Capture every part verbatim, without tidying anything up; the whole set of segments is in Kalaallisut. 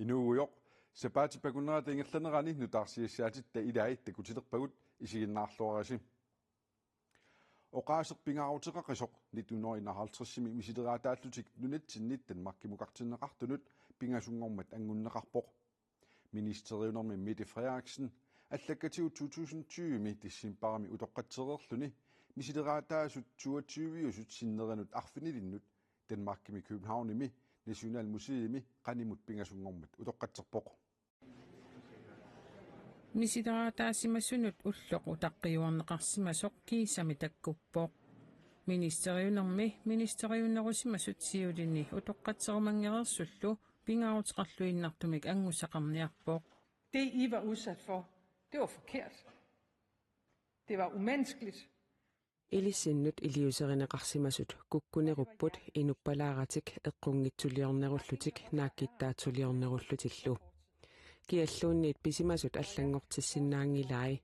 Inuugujoq, sapaatip akunnerata ingerlanerani nutaarsiassaatitta ilai takutilerpagut, isiginnaarluarisi. Oqaaseq pingaaruteqaqisoq nitten hundrede enoghalvtredsimi misileraataallutik nunatsinnit Danmarkimukartinneqartunut pingasunngormat anngunneqarpoq. Ministeriunermi Mette Frederiksen allakkatigut to tusind tyvemi decembarimi utoqqatsereerluni misileraataasut toogtyviusut sinnerinut arfinilinnut Danmarkimi Københavnimi Nationalmuseumi qanimut pingasunngormat utoqqatserpoq. Misileraataasimasunut ulloq utaqqiuarneqarsimasoq kiisami takkuppoq. Ministeriunermi ministeriunerusimasut siulini utoqqatserumanngereersullu pingaaruteqarluinnartumik angussaqarniarpoq. Det, I var udsat for, det var forkert. Det var umenneskeligt. Ilissinnut iliuserineqarsimasut kukkunerupput inuppalaaratik eqqunngitsuliornerullutik naakkittaatsuliornerullutillu. Kialluunniit pisimasut allanngortissinnaanngilai.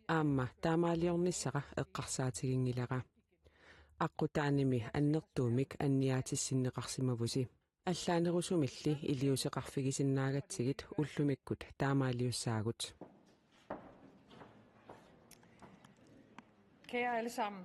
Aamma taamaaliornissara eqqarsaatiginngilara. Aqqutaanimi annertuumik anniaatissinneqarsimavusi. Allaanerusumilli iliuuseqarfigisinnaagatsigit ullumikkut taamaaliussaagut. Kære alle sammen.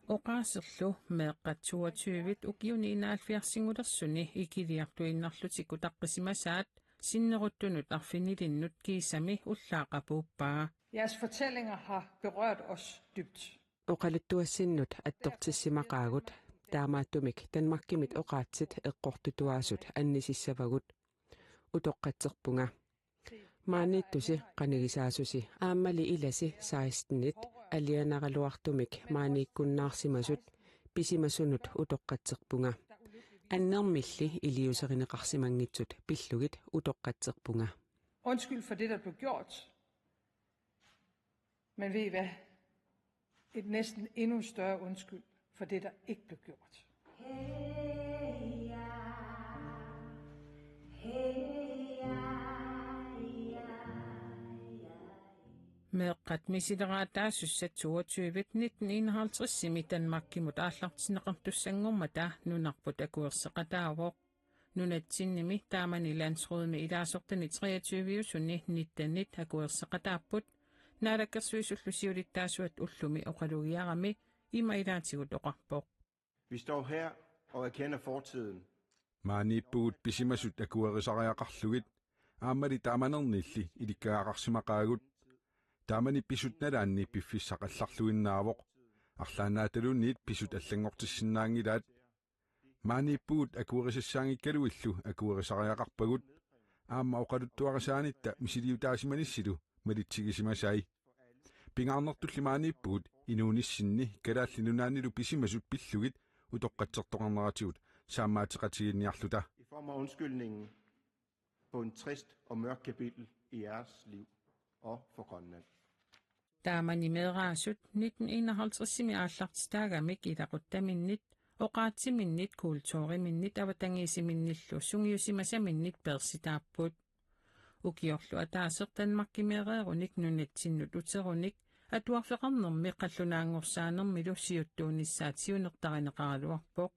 Oqaaserlu meeqqat toogtyve ukiuni enoghalvfjerdsingulersuni ikiliartuinnarlutik utaqqisimasaat sinneruttunut arfinilinnut kiisami ullaaq apuuppaa. Jeres fortællinger har berørt os dybt. Oqaluttuassinnut attortissimaqaagut, taamaattumik Danmarkimit oqaatsit eqqortutuaasut annisissavagut. Utoqqatserpunga. Maaniittusi qanigisaasusi aammali ilasi sekstenit alianaraluartumik maaniikkunnaarsimasut pisimasunut utoqqatserpunga. Annermilli iliuuserineqarsimanngitsut pillugit utoqqatserpunga. Undskyld for det, der blev gjort. Men ved I hvad? Et næsten endnu større undskyld for det, der ikke blev gjort. Meeqqat misileraataasussat toogtyve nitten enoghalvtredsimi Danmarkimut aallartinneqartussanngormata nunarput akuerseqataavoq. Nunatsinnimi taamani landsrådimi ilaasortani treogtyviusuni nittenit akuerseqataapput, Naalakkersuisullu siulittaasuat ullumi oqalugiarami ima ilaatigut oqarpoq. Vi står her og erkender fortiden. Maaniippugut pisimasut akuerisariaqarlugit, aammali taamanernilli ilikkagaqarsimaqaagut. Taamani pisut nalaanni piffissaq allarluinnaavoq. Arlaannaataluunniit pisut allanngortissinnaanngilaat. Maaniippugut akuerisassaanngikkaluillu akuerisariaqarpagut, aamma oqaluttuarisaanitta misiliutaasimanissili malitsigisimasai. Pingaarnertulli maaniippugut inuunissinni Kalaallit Nunaannilu pisimasut pillugit utoqqatsertoqarneratigut saammaateqatigiinniarluta. I form af undskyldningen på en trist og mørk kapitel i jeres liv og for Grønland. Taamani meeraasut nitten enoghalvtredsimi aallartitaagamik ilaquttaminnit, oqaatsiminnit, kulturiminnit, avatangiisiminnillu sungiusimasaminnit peersitaapput. Ukiorlu ataaseq Danmarkimeereerunik nunatsinnut uterunik atuarfeqarnermi qallunaanngorsaanermilu siuttuunissaat siunertarineqaraluarpoq.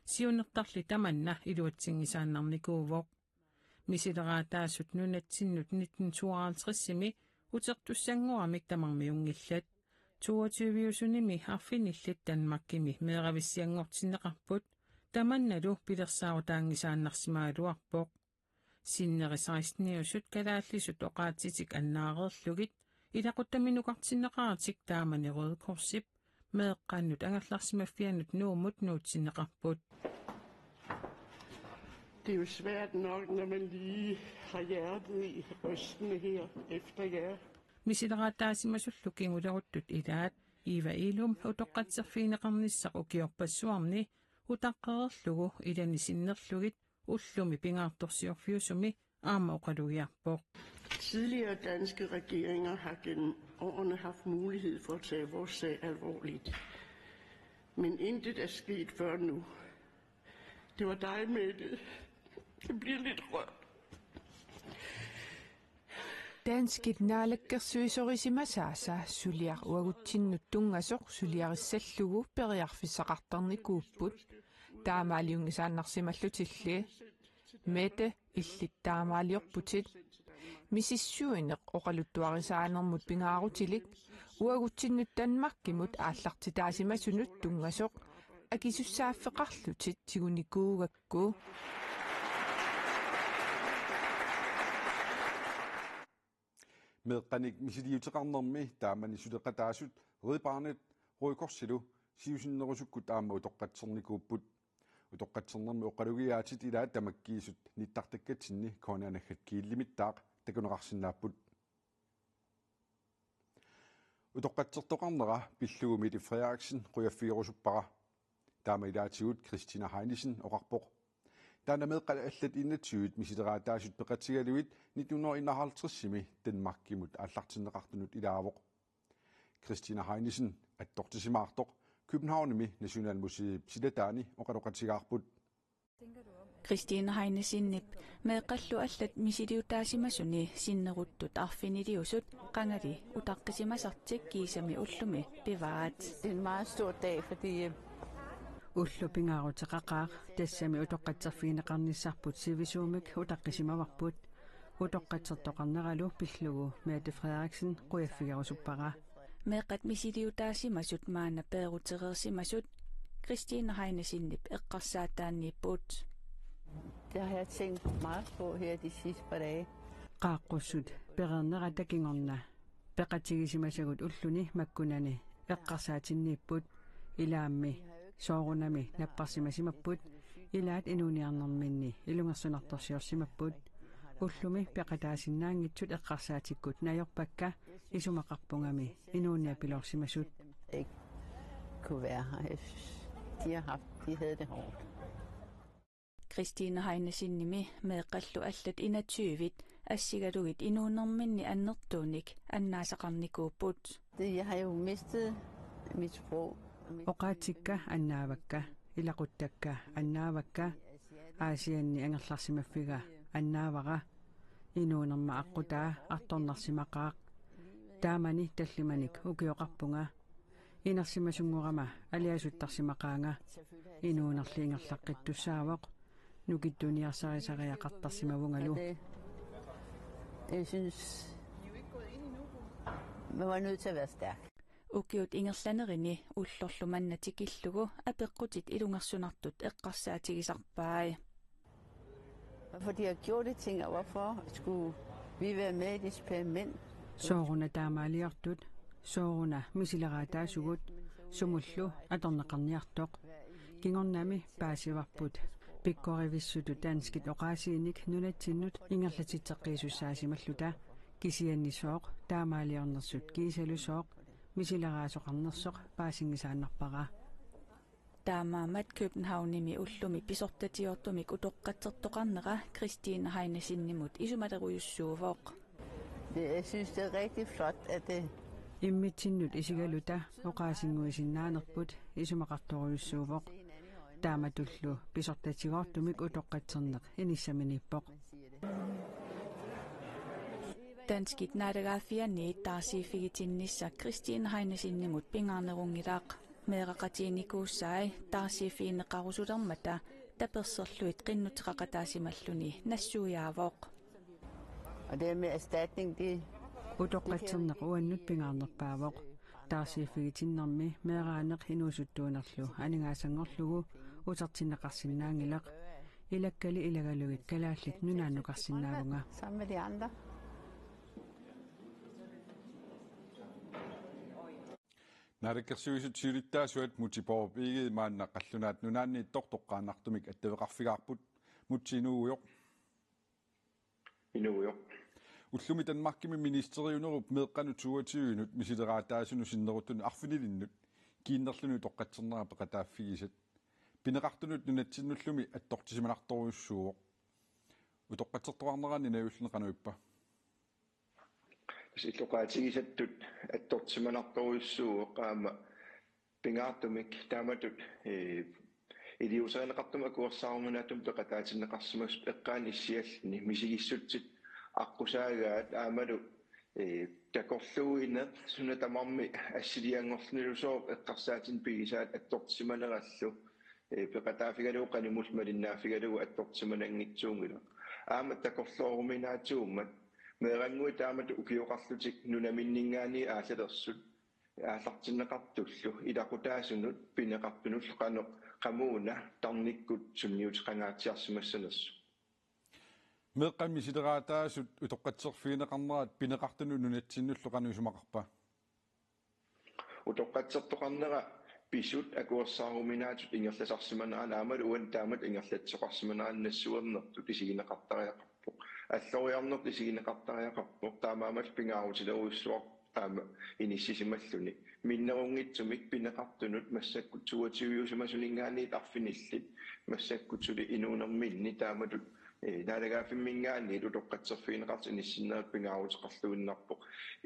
Siunertarli tamanna iluatsinngisaannarnikuuvoq. Misileraataasut nunatsinnut nitten tooghalvtredsimi utertussanngoramik tamarmiunngillat. Toogtyviusunimi arfinillit Danmarkimi meeravissianngortinneqarput, tamannalu pilersaarutaanngisaannarsimagaluarpoq. Sinneri seksteniusut kalaallisut oqaatsitik annaareerlugit ilaquttaminukartinneqaratik taamani Røde Korsip meeqqannut angerlarsimaffiannut Nuummut nuutsinneqarput. Det er jo svært nok, når man lige har hjertet i rystene her efter jer. Misileraataasimasullu kinguleruttut ilaat Eva Illum utoqqatserfigineqarnissaq ukiorpassuarni utaqqereerlugu ilani sinnerlugit ullumi pingaartorsiorfiusumi aamma oqalugiarpoq. Tidligere danske regeringer har gennem årene haft mulighed for at tage vores sag alvorligt. Men intet er sket før nu. Det var dig, Mette. Jeg bliver lidt rørt. Danskit naalakkersuisorisimasaasa suliaq uagutsinnut tunngasoq suliarissallugu periarfissaqartarnikuupput. Taamaaliunngisaannarsimallutilli. Mette, illit taamaaliorputit. Misissuineq oqaluttuarisaanermut pingaarutilik uagutsinnut Danmarkimut aallartitaasimasunut tunngasoq akisussaaffeqarlutit tigunikuugakku. Meeqqanik misiliuteqarnermi taamani suleqataasut Red Barnet, Røde Korsilu siusinnerusukkut aamma utoqqatsernikuupput. Utoqqatsernermi oqalugiaatit ilaat tamakkiisut nittartakkatsinni K N R naggat gl-imittaaq takuneqarsinnaapput. Utoqqatsertoqarnera pillugu Mette Frederiksen qujaffigerusuppara. Taama ilaatigut Christina Heinesen oqarpoq. Taanna meeqqat allat enogtyve misileraataasut peqatigalugit nitten hundrede enoghalvtredsimi Danmarkimut aallartinneqartunut ilaavoq. Christina Heinesen attortisimaartoq Københavnimi Nationalmuseet silataani oqaloqatigaarput. Christina Heinesenip meeqqallu allat misiliutaasimasuni sinneruttut arfiniliusut qangali utaqqisimasartik kiisami ullumi pivaat. Det er en meget stor dag, fordi, øh, Ulloq pingaaruteqaqaaq, tassami utoqqatserfigineqarnissarput sivisuumik utaqqisimavarput. Utoqqatsertoqarneralu pillugu Mette Frederiksen qujaffigerusuppara. Meeqqat misiliutaasimasut maanna peerutereersimasut Christina Heinesenip eqqarsaataanniipput. Det har jeg tænkt meget på her de sidste par dage. Qaaqqussut pereernerata kingorna peqatigisimasagut ulluni makkunani eqqarsaatinniipput. Ilaammi soorunami napparsimasimapput, ilaat inuuniarnerminni ilungersunartorsiorsimapput. Ullumi peqataasinnaanngitsut eqqarsaatikkut najorpakka, isumaqarpungami inuuniapiloorsimasut. Ikke kunne være her. Jeg synes, de har haft, de havde det hårdt. Christina Heinesenimi meeqqallu allat enogtyve assigalugit inuunerminni annertuunik annaasaqarnikuupput. Det, jeg har jo mistet mit sprog. Oqaatsikka annaavakka, ilaquttakka annaavakka, Aasianni angerlarsimaffiga annaavara, inuunerma aqqutaa artornarsimaqaaq. Taamani tallimanik ukioqarpunga. Inersimasunngorama aliasuttarsimaqaanga. Inuunerli ingerlaqqittussaavoq. Nukittuniarsarisariaqartarsimavungalu. Det, jeg synes, man var nødt til at være stærk. Ukiut ingerlanerini ullorlu manna tikillugu apeqqutit ilungersunartut eqqarsaatigisarpai. Hvorfor de har gjort de ting, og hvorfor skulle vi være med i et eksperiment? Sooruna taamaaliortut, sooruna misileraataasugut, sumullu atorneqarniartoq. Kingornami paasivarput pikkorivissutut danskit oqaasiinik nunatsinnut ingerlatitseqqiisussaasimallutalu, kisianni sooq taamaaliornersut kiisalu sooq misileraasoqarnersoq paasinngisaannarpara. Taamaammat Københavnimi ullumi pisortatigoortumik utoqqatsertoqarnera Christina Heinesenimut isumalerujussuuvoq. Det, jeg synes, det er rigtig flot, at det... Immitsinnut isigaluta oqaasinnguisinnaanerput isumaqartorujussuuvoq. Taamatullu pisortatigoortumik utoqqatserneq inissaminiippoq. Danskit naalagaaffianniit taarsiiffigitinnissaq Christina Heinesenimut pingaarnerunngilaq. Meeraqatiginikuusai taarsiiffigineqarusulermata taperserlugit qinnuteqaqataasimalluni nassuiaavoq. Og det med erstatning, det... Utoqqatserneq uannut pingaarnerpaavoq. Taarsiiffigitinnermi meeraaneq inuusuttuunerlu aningaasanngorlugu utertinneqarsinnaanngilaq. Ilakkali ilagalugit Kalaallit Nunaannukarsinnaavunga. Sammen med de andre. Naalakkersuisut siulittaasuat Múte Bourup Egede maanna Qallunaat Nunaanniittoq toqqaannartumik attaveqarfigaarput. Múte, inuugujoq. Inuugujoq. Ullumi Danmarkimi ministeriunerup meeqqanut toogtyvenut misileraataasunut sinneruttunut arfinilinnut kiinnerluni utoqqatsernera peqataaffigisat. Pineqartunut nunatsinnullumi attortissimanartorujussuuvoq. Utoqqatsertoqarneraanni najuulluni qanoq ippa? Tassa illoqaatigisattut attortissimanartorujussuuvoq, aamma pingaartumik taamatut, ee, iliuuserineqartumik akuersaaruminaatsumik peqataatinneqarsimasut eqqaani issialluni misigissutsit aqqusaagaat aammalu, ee, takorluuineq suna tamarmi assilianngorlunilu sooq eqqarsaatinik pigisaat attortissimanerallu Ee, peqataaffigalugu qanimut malinnaaffigalugu attortissimananngitsuunngilaq. Aamma takorlooruminaatsuummat meerannguit taamatut ukioqarlutik nunaminninngaanniit aallalersut aallartinneqartullu ilaqutaasunut pineqartunullu qanoq qamuuna tarnikkut sunniuteqangaatsiarsimassanersoq. Meeqqat misileraataasut utoqqatserfigineqarnerat pineqartunut nunatsinnullu qanoq isumaqarpa? Utoqqatsertoqarnera pisut akuersaaruminaatut ingerlasarsimanerani aammalu uani taamatut ingerlatsisoqarsimanerani nassuernertut isigineqartariaqarpoq. Alloriarnertut isigineqartariaqarpoq, taamaammat pingaarutilerujussuarpoq aamma inissisimalluni. Minnerunngitsumik pineqartunut massakkut toogtyveusimasuninngaanniit arfinillit massakkut suli inuunerminni taamatut, ee, naalagaaffimminngaanniit utoqqatserfigineqartut inissinnerat pingaaruteqarluinnarpoq.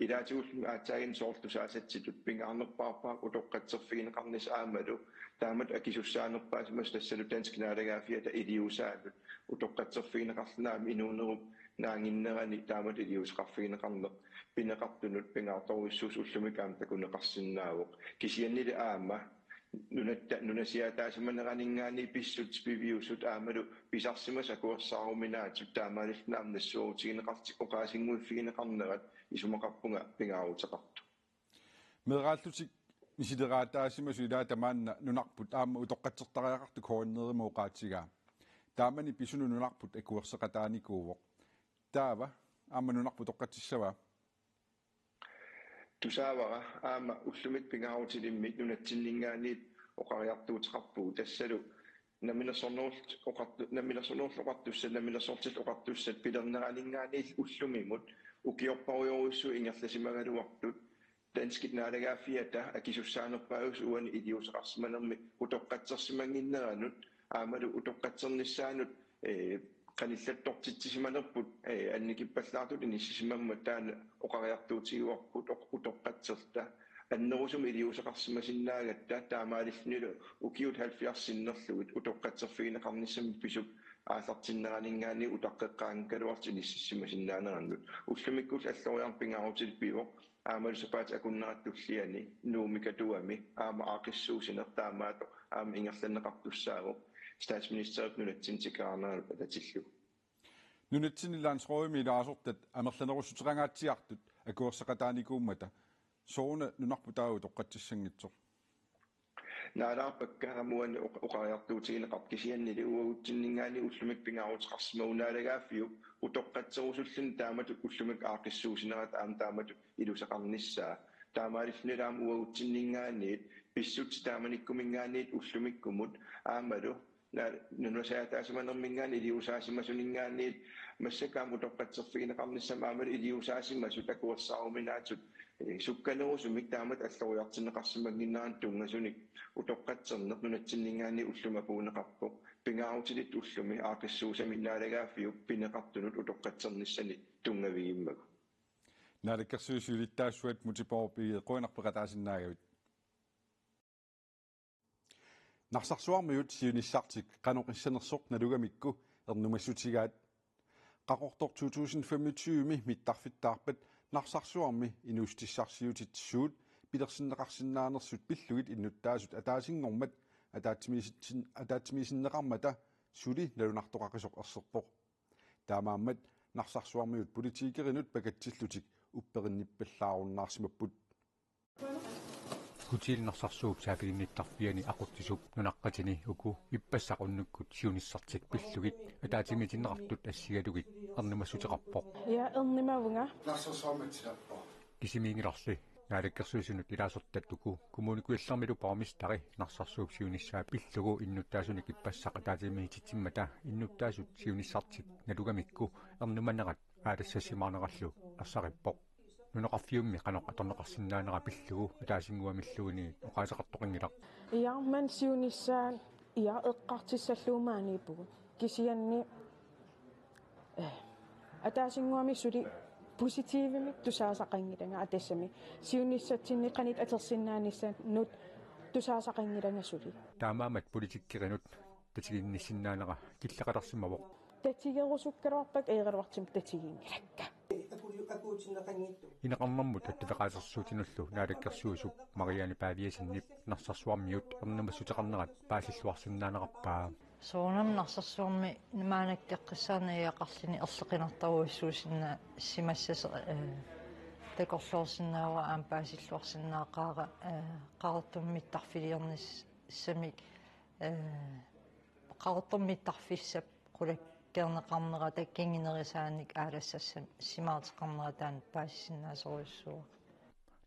Ilaatigullumi aatsaaginnaq soorlu tusaasatsitut pingaarnerpaarpaaq utoqqatserfigineqarnissaq aammalu taamatut akisussaanerpaasimasut tassalu danskit naalagaaffiata iliuusaanut utoqqatserfigineqarluni aamma inuunerup naannginnerani taamatut iliuuseqarfigineqarneq pineqartunut pingaartorujussuusoq ullumikkut aamma takuneqarsinnaavoq. Kisiannili aamma nunatta-, nunasiaataasimaneraninngaanniit pissutsit piviusut aammalu pisarsimasut akuersaaruminaatut taamaalilluni aamma nassuerutigineqarlutik oqaasinnguiffigineqarnerat isumaqarpunga pingaaruteqartoq. Meeraallutik misileraataasimasut ilaata maanna nunarput aamma utoqqatsertariaqartut K N R-imut oqaatigaa. Taamani pisunut nunarput akuerseqataanikuuvoq. Taava aamma nunarput utoqqatsissava? Tusaavara aamma ullumikkut pingaarutilimmik nunatsinninngaanniit oqariartuuteqarpugut, tassalu Namminersornerullutik Oqartu-, Namminersornerullutik Oqartussat, Namminersorlutik Oqartussat pilerneraninngaanniit ullumimut ukiorparujorujussuit ingerlasimagaluartut danskit naalagaaffiata akisussaanerpaajusoq uani iliuuseqarsimanermi utoqqatsersimannginneranut aammalu utoqqatsernissaanut, ee, qanillattortitsisimanerput, ee, annikippallaartutut inissisimammat taanna oqariartuutigivarput utoq-, utoqqatserta annerusumik iliuuseqarsimasinnaagatta taamaalillunilu ukiut halvfjerds sinnerlugit utoqqatserfigineqarnissamik pisup aallartinneraninngaanniit utaqqeqqaanngikkaluarlutik inissisimasinnaanerannut. Ullumikkullu alloriarneq pingaarutilik pivoq, aammalu sapaatip akunnera tulliani Nuummi Katuami aamma aaqqissuussineq taamaattoq aamma ingerlanneqartussaavoq, statsministerip nunatsinni tikeraarneranut atatillugu. Nunatsinni landsrådimi ilaasortat amerlanerussuteqangaatsiartut akuerseqataanikuummata sooruna nunarput taava utoqqatsissanngitsoq? Naalaarpakka aamma uani oq-, oqariartuutigineqartut, kisiannili uagutsinninngaanniit ullumikkut pingaaruteqarsimavugut naalagaaffiup utoqqatserusulluni taamatut ullumikkut aaqqissuussinerata aamma taamatut iluseqarnissaa. Taamaalillunilu aamma uagutsinninngaanniit pissutsit taamanikkuminngaanniit ullumikkumut aammalu na-, nunasiaataasimanerminngaanniit iliuusaasimasuminngaanniit massakkut aamma utoqqatserfigineqarnissamut aammalu iliuusaasimasut akuersaaruminaatut, ee, sukkanerusumik taamatut alloriartinneqarsimannginneranut tunngasunik utoqqatserneq nunatsinninngaanniit ullumi apuunneqarpoq. Pingaarutilik ullumi aaqqissuussami naalagaaffiup pineqartunut utoqqatsernissani tunngavigimmagu. Naalakkersuisut siulittaasuat Múte Bourup Egede, qujanaq peqataasinnaagavit. Narsarsuarmiut siunissartik qanoq issanersoq nalugamikku ernumassutigaat. Qaqortoq to tusind femogtyve-mi mittarfittaarpat Narsarsuarmi inuussutissarsiutit suut pilersinneqarsinnaanersut pillugit innuttaasut ataasinngormat ataatsimiisin-, ataatsimiisinneqarmata suli nalunartoqaqisoq erserpoq. Taamaammat Narsarsuarmiut politikerinut pakatsillutik upperinnippallaarunnaarsimapput. Hotel Narsarsuup saaffiginnittarfiani aqutsisup nunaqqatini uku ippassaq unnukkut siunissartik pillugit ataatsimiitinneqartut assigalugit ernumassuteqarpoq. Ja, ernumavunga. Narsarsuarmiutilerpoq. Kisimiinngilarli Naalakkersuisunut ilaasortat uku Kommune Kujallermilu borgmesteri Narsarsuup siunissaa pillugu innuttaasunik ippassaq ataatsimiititsimmata innuttaasut siunissartik nalugamikku ernumanerat aalassassimaarnerallu ersarippoq. Nunaqarfiummi qanoq atorneqarsinnaanera pillugu ataasinnguamilluunniit oqaaseqartoqanngilaq. Iarman siunissaan ia eqqartussallugu maaniippugut. Kisianni, eh, ataasinnguamik suli positivimik tusaasaqanngilanga, tassami siunissatsinni qanoq atorsinnaanissannut tusaasaqanngilanga suli. Taamaammat politikerinut tatiginnissinnaanera killeqalersimavoq. Tatigerusukkaluarpakka, ajoraluartumik tatiginngilakka. Ineqarnermut attaveqaasersuutinullu naalakkersuisup Marianne Paviasenip Narsarsuarmiut ernumassuteqarnerat paasilluarsinnaanerarpaa. Soorunami Narsarsuarmi maannakkut eqqissaarneq ajornarluni erloqinartorujussuusinnaasimassa, eh, takorloorsinnaavara aamma paasilluarsinnaaqaara, eh, Qaqortumi mittarfiliornissamik, eh, Qaqortumi mittarfissap qulakkeerneqarnerata kingunerisaanik aalassassimaartoqarnerata taanna paasisinnaasorujussuuara.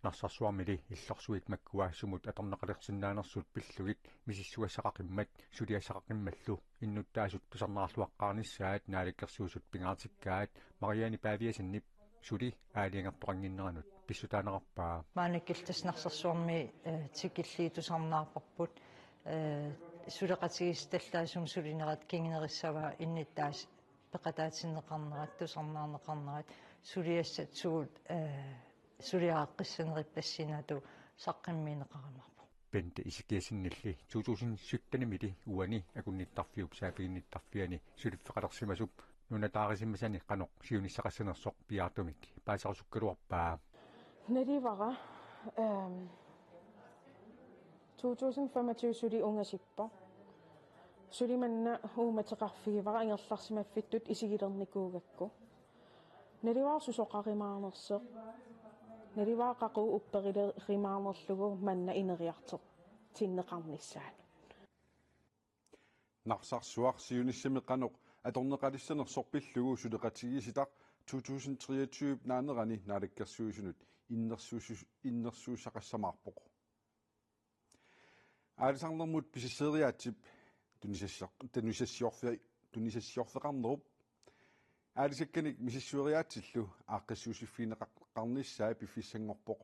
Narsarsuarmili illorsuit makkua sumut atorneqalersinnaanersut pillugit misissugassaqaqimmat suliassaqaqimmallu innuttaasut tusarnaarluaqqaarnissaat naalakkersuisut pingaartikkaat Marianne Paviasenip suli aalajangertoqannginneranut pissutaanerarpaa. Maannakkut tassa Narsarsuarmi, eh, tikillugu tusarnaarparput, eh, suleqatigiissutallaasumik sulinerat kingunerissavaa innuttaasut peqataatinneqarnerat, tusarnaarneqarnerat, suliassat suut, eh, suliareqqissanerpassinnaatut saqqummiunneqarumaarpoq. Bente Ezekiassenilli to tusind syttenimili uani akunnittarfiup saaffiginnittarfiani suliffeqalersimasup nunataarisimasani qanoq siunissaqassanersoq piaartumik paasisarusukkaluarpaa. Naluara, ehm, to tusind femogtyve suli ungasippoq. Suli manna uummateqarfigivara angerlarsimaffittut isigilernikuugakku. Naluara susoqarumaarnersoq. Naluara qaqugu upperilerumaarnerlugu manna ineriartortinneqarnissaanut. Narsarsuaq siunissami qanoq atorneqalissanersoq pillugu suleqatigiissitaq to tusind treogtyve naanerani naalakkersuisunut innersuussus-, innersuussaqassamaarpoq. Aalisarnermut pisasseeriaatsip tunisassior-, tunisassiorfe-, tunisassiorfeqarnerup aalisakkanik misissueriaatsillu aaqqissuussiffigineqarnissaa piffissanngorpoq.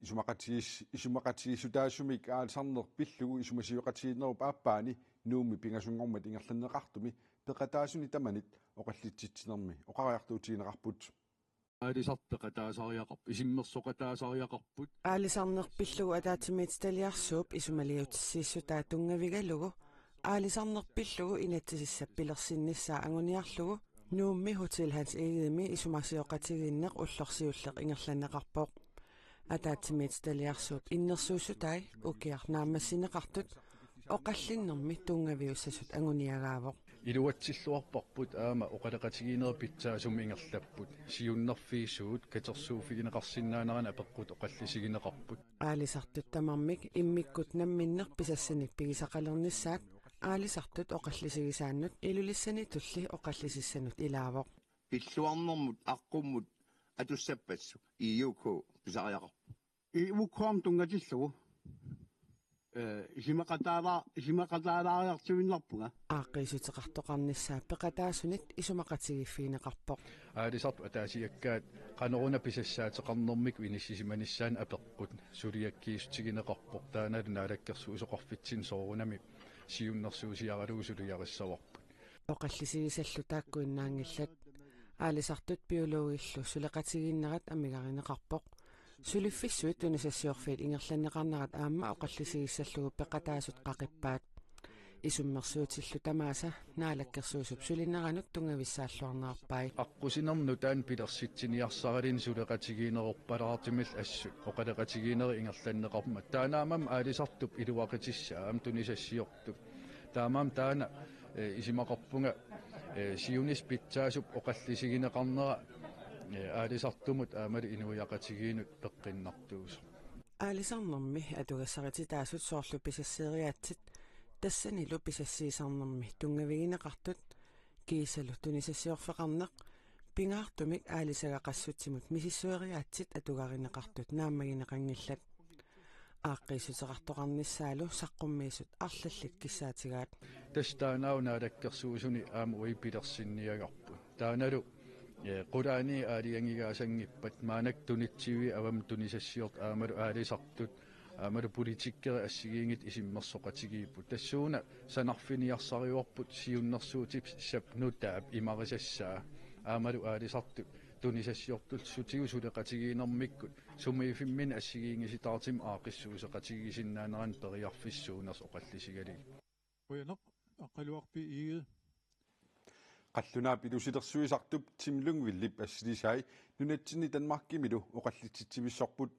Isumaqatigiis-, isumaqatigiissutaasumik aalisarneq pillugu isumasioqatigiinnerup aappaani Nuummi pingasunngormat ingerlanneqartumi peqataasuni tamanit oqallitsitsinermi oqariartuutigineqarput. Aalisartut peqataasariaqarput, isummersoqataasariaqarput. Aalisarneq pillugu ataatsimiititaliarsuup isumaliutissiissutaa tunngavigalugu aalisarneq pillugu inatsisissap pilersinnissaa anguniarlugu Nuummi Hotel Hans Egedemi isumasioqatigiinneq ullorsiulleq ingerlanneqarpoq. Ataatsimiititaliarsuup innersuussutai ukiaq naammassineqartut oqallinnermi tunngaviussasut anguniagaavoq. Iluatsilluarparput aamma oqaloqatigiinnerit pitsaasumik ingerlapput. Siunnerfiit suut, katersuuffigineqarsinnaanerannik apeqqut oqallisigineqarput. Aalisartut tamarmik immikkut namminneq pisassanik pigisaqalernissaat aalisartut oqallisigisaannut Ilulissanitulli oqallisissanut ilaavoq. Pilluarnermut aqqummut atussappassuk I U K pisariaqarpoq. I U K-mut tunngatillugu, eh, isumaqataala-, isumaqataalaariartuinnarpunga. Aaqqiissuteqartoqarnissaa peqataasunit isumaqatigiiffigineqarpoq. Aalisartut ataasiakkaat qanoruna pisassaateqarnermikkut inissisimanissaannik apeqqut suliakkiissutigineqarpoq, taannalu naalakkersuisoqarfitsinni soorunami siunnersuusiaralugu suliarissavarput. Oqallisigisallu taakkuinnaanngillat. Aalisartut biologillu suleqatigiinnerat amigarineqarpoq. Suliffissuit tunisassiorfiit ingerlanneqarnerat aamma oqallisigissallugu peqataasut qaqippaat. Isummersuutillu tamaasa naalakkersuisup sulineranut tunngavissaalluarnerarpai. Aqqusinermut nutaamik pilersitsiniarsaralugu suleqatigiinnerorpalaartumillu assut oqaloqatigiinnerit ingerlanneqarmata. Taanna aamma aalisartup iluaqutissaa aamma tunisassiortup. Taamaammat taanna, eh, isumaqarpunga, eh, siunissaq pitsaasup oqallisigineqarnera, eh, aalisartumut aammalu inuiaqatigiinnut peqqinnartuusoq. Aalisarnermi atugassarititaasut soorlu pisasseeriaatsit tassanilu pisassiisarnermi tunngavigineqartut kiisalu tunisassiorfeqarneq pingaartumik aalisagaqassutsimut misissueriaatsit atugarineqartut naammagineqanngillat. Aaqqiissuteqartoqarnissaalu saqqummiisut arlallit kissaatigaat. Tassa taannaavoq naalakkersuisuni aamma uagut pilersinniagarput. Taannalu, eh, qulaani aalajangigaasanngippat maannakkut tunitsiviit avammut tunisassiortut aammalu aalisartut aammalu politikerit assigiinngitsut isummersoqatigiipput. Tassuuna sanarfiniarsarivarput siunnersuutissap nutaap imarisassaa aammalu aalisartut tunisassiortussutigut suleqatigiinnermikkut sumiiffimminni assigiinngisitaartumik aaqqissuusseqatigiissinnaanerannik periarfissaq suunersut oqallisigalugit. Qujanaq, Aqqaluaq B. Egede. Qallunaap ilusilersuisartup Tim Lyngvildip assilisai nunatsinni Danmarkimilu oqallitsitsivissorput.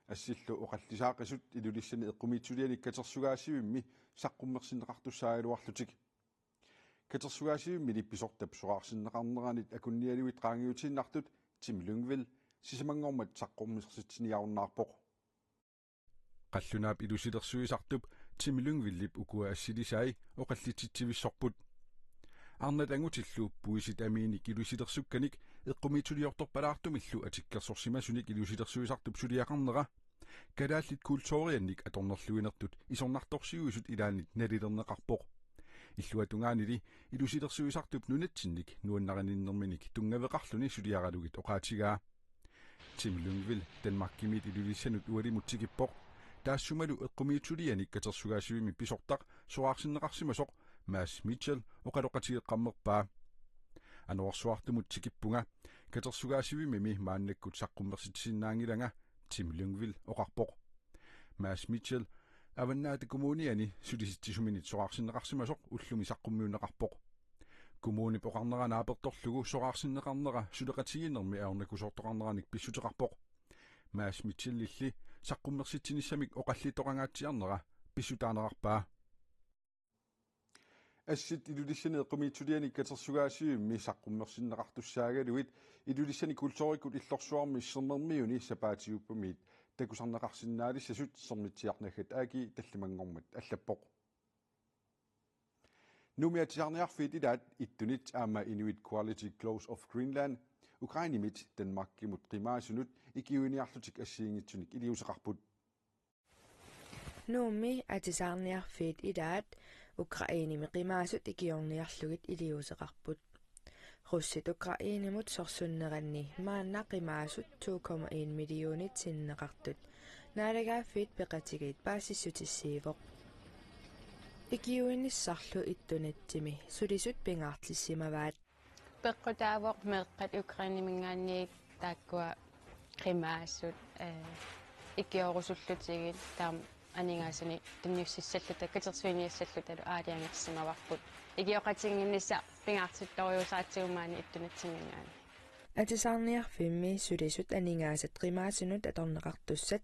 Assillu oqallisaaqisut Ilulissani eqqumiitsulianik katersugaasivimmi saqqummersinneqartussaagaluarlutik. Katersugaasivimmini pisortap soraarsinneqarneranit akunnialuit qaangiutiinnartut Tim Lyngvild sisamanngormat saqqummersitsiniarunnaarpoq. Qallunaap ilusilersuisartup Tim Lyngvildip ukua assilisai oqallitsitsivissorput. Arnat angutillu puisit amiinik ilusilersukkanik eqqumiitsuliortorpalaartumillu atikkersorsimasunik ilusilersuisartup suliaqarnera, kalaallit kulturiannik atornerluinertut isornartorsiuisut ilaannit nalilerneqarpoq. Illuatungaanili ilusilersuisartup nunatsinnik nuannarininnerminik tunngaveqarluni suliaralugit oqaatigaa. Tim Lyngvild Danmarkimiit Ilulissanut ualimut tikippoq. Taassumalu eqqumiitsulianik katersugaasivimmi pisortaq soraarsinneqarsimasoq Mads Mitchell oqaloqatigeqqammerpaa. Anorersuartumut tikippunga, katersugaasivimmimi maannakkut saqqummersitsisinnaanngilanga, Tim Lyngvild oqarpoq. Mads Mitchell Avannaata Kommuniani sulisitsisuminit soraarsinneqarsimasoq ullumi saqqummiunneqarpoq. Kommunip oqarnera naapertorlugu soraarsinneqarnera suleqatigiinnermi ajornakusoortoqarneranik pissuteqarpoq. Mads Mitchellilli saqqummersitsinissamik oqallittoqangaatsiarnera pissutaanerarpaa. Assit Ilulissani eqqumiitsulianik katersugaasivimmi saqqummersinneqartussaagaluit Ilulissani kulturikkut illorsuarmi Sermermiuni sapaatiuppamiit takusarneqarsinnaalissasut Sermitsiarnaggat A/S tallimanngormat allappoq. Nuummi atisaarniarfiit ilaat Ittunit aamma Inuit Quality Clothes of Greenland Ukrainemit Danmarkimut qimaasunut ikiuiniarlutik assigiinngitsunik iliuuseqarput. Nuummi atisaarniarfiit ilaat Ukrainemi qimaasut ikiorniarlugit iliuuseqarput. Russit Ukrainemut sorsunneranni maanna qimaasut to komma en millionit sinneqartut Naalagaaffiit Peqatigiit paasissutissiivoq. Ikiuinissarlu Ittunitimi sulisut pingaartissimavaat. Peqqutaavoq meeqqat Ukraineminngaanniit taakkua qimaasut, eh, ikiorusullutigit taama aningaasanik tunniussissalluta katersuiniassallutalu aalajangersimavarput. Ikioqatigiinnissaq pingaartittorujussuugatsigu maani Ittunitsiminngaanniit. Atisaarniarfimmi sulisut aningaasat qimaasunut atorneqartussat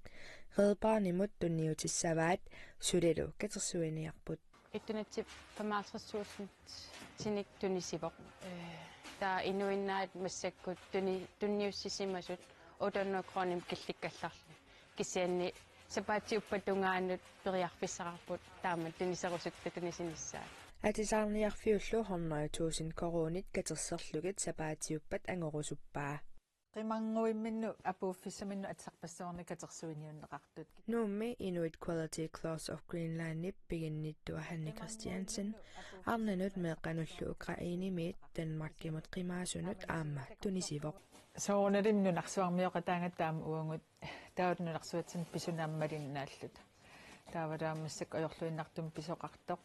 Red Barnemut tunniutissavaat sulilu katersuiniarput. Ittunitsip femoghalvtreds tusindinik tunisivoq. Eh, taava inuinnaat massakkut tuni-, tunniussisimasut otte hundrede kronimik killikkallarlugit. Kisianni sapaatiuppat tungaanut periarfissaqarput taama tuniserusuttunik tunisinissaat. Atisaarniarfiullu hundrede tusind koruunit katerserlugit sapaatiuppat angorusuppaa. Qimannguimminnut apuuffissaminnut atisarpassuarnik katersuiniunneqartut. Nuummi Inuit Quality Clothes of Greenlandip piginnittua Hanne Christiansen arnanut meeqqanullu Ukrainemiit Danmarkimut qimaasunut aamma tunisivoq. Soorunalimi nunarsuarmioqataagatta aamma uagut taava nunarsuatsinni pisut aamma malinnaalluta. Taava taava massakkut ajorluinnartumik pisoqartoq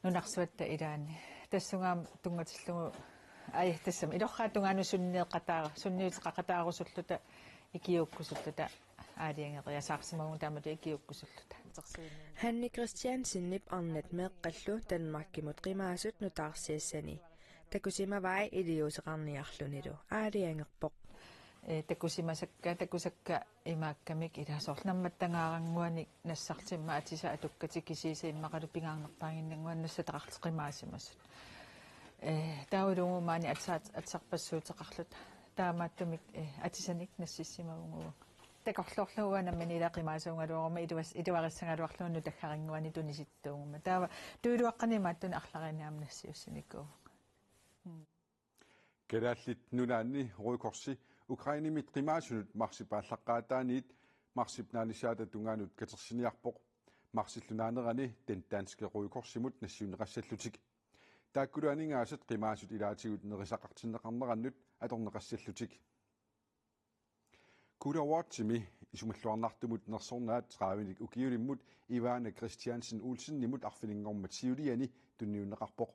nunarsuatta ilaanni. Tassunga aamma tunngatillugu, ai, tassami ilorraap tungaanut sunniuteqataa-, sunniuteqaqataarusulluta ikiuukkusulluta aalajangeriasaarsimavugut taamatut ikiuukkusulluta. Hanne Christiansenip arnat meeqqallu Danmarkimut qimaasut nutaarsiassani takusimavai iliuuseqarniarlunilu aalajangerpoq. Eh, takusimasakka, takusakka imaakkamik ilaa soorlu nammattangaarannguanik nassartimmat atisat atukkatik kisiisa immaqalu pingaarnerpaannginnannguanik nassataqarlutik qimaasimasut. Eh, taava uagut maani atisat-, atisarpassuuteqarluta. Taamaattumik, eh, atisanik nassissimavugut. Takorloorlugu uanga nammineq ilaa qimaasuugaluaruma iluas-, iluarissagaluarlunga nutaarannguanik tunisittuuguma. Taava tuiluaqqani imaattunik arlalinnik aamma nassiussinikuuvoq. Mm. Kalaallit Nunaanni Røde Korsi Ukrainemit qimaasunut marsip aallaqqaataaniit marsip naanissaata tungaanut katersiniarpoq. Marsillu naanerani Den Danske Røde Korsimut nassiunneqassallutik. Taakkulu aningaasat qimaasut ilaatigut nerisaqartinneqarnerannut atorneqassallutik. Kuula Awardsimi isumalluarnartumut nersornaat tredivenik ukiulimmut Ivana Christiansen Olsenimut arfininngormat siuliani tunniunneqarpoq.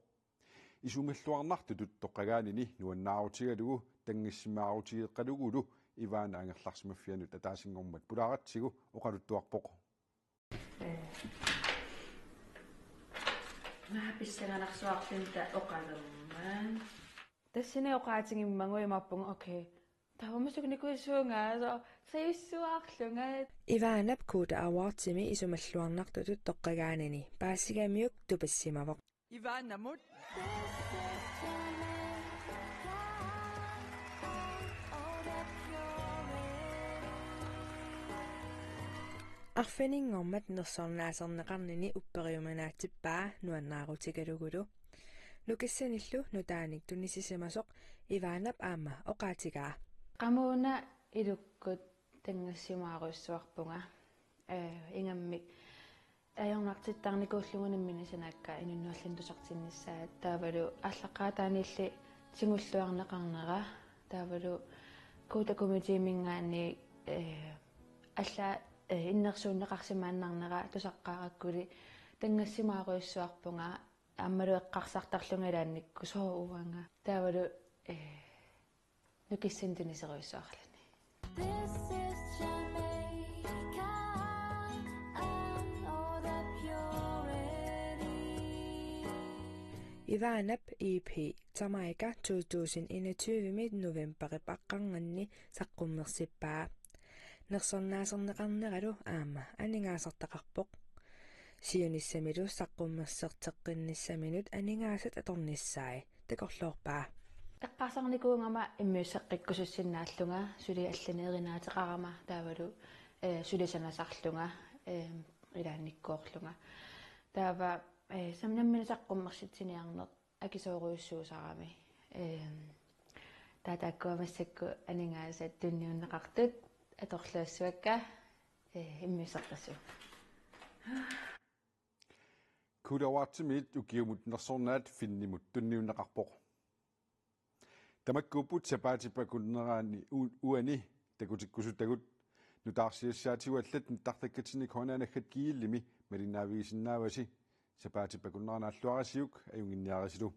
Isumalluarnartutut toqqagaanini nuannaarutigalugu tanngassimaarutigeqqalugulu Ivana angerlarsimaffianut ataasinngormat pulaaratsigu oqaluttuarpoq. Ee. Naa pissanganarsuarlunta oqalumma. Tassani oqaatigimmagu imaappunga, okay, taava masukinikuussuunga, so, sajussuarlunga. Ivanap Kuuta Awardimi isumalluarnartutut toqqagaanini paasigamiuk tupassimavoq. Ivanamut. Arfininngormat nersornaaserneqarnini upperiuminaatsippaa nuannaarutigalugulu. Nukissanillu nutaanik tunisisimasoq Ivanap aamma oqaatigaa. Qamuuna ilukkut tanngassimaarujussuarpunga. Ee, ingammik ajornartittarnikuullunga nammineq sanaakka inunnik allanut tusartinnissaa. Taavalu aallaqqaataaniilli tigulluarneqarnera. Taavalu Kuuta Komiteeminngaanniit, ee, allaat, ee, innersuunneqarsimaannarnera tusaqqaarakkuli tanngassimaarujussuarpunga, aammalu eqqarsartarlunga ilaannikkut sooq uanga. Taavalu, ee, nukissanik tuniserujussuarluni. This is Jamaica, and all the purity. Ivanap E P Jamaica to tusind enogtyve-mi novembarip aqqarnganni saqqummersippaa. Nersornaaserneqarneralu aamma aningaasartaqarpoq. Siunissamilu saqqummerserteqqinnissaminut aningaasat atornissai takorloorpaa. Eqqarsarnikuugama immiusseqqikkusussinnaallunga, suli allanik erinaateqarama taavalu, ee, suli sanasarlunga, ee, ilaannikkoorlunga. Taava, ee, sam-, nammineq saqqummersitsiniarneq akisoorujussuusarami. Ee, taava taakkua massakkut aningaasat tunniunneqartut atorluassavakka, ee, immiusseqqissavakka. Kuuta Awardimiit ukiumut nersornaat Finnimut tunniunneqarpoq. Tamakkuupput sapaatip akunnerani u-, uani takutikkusutagut. Nutaarsiassaatigut allat nittartakkatsinni K N R naggat G L-imi malinnaavigisinnaavasi. Sapaatip akunnerani aalluarisiuk ajunnginniarisilu.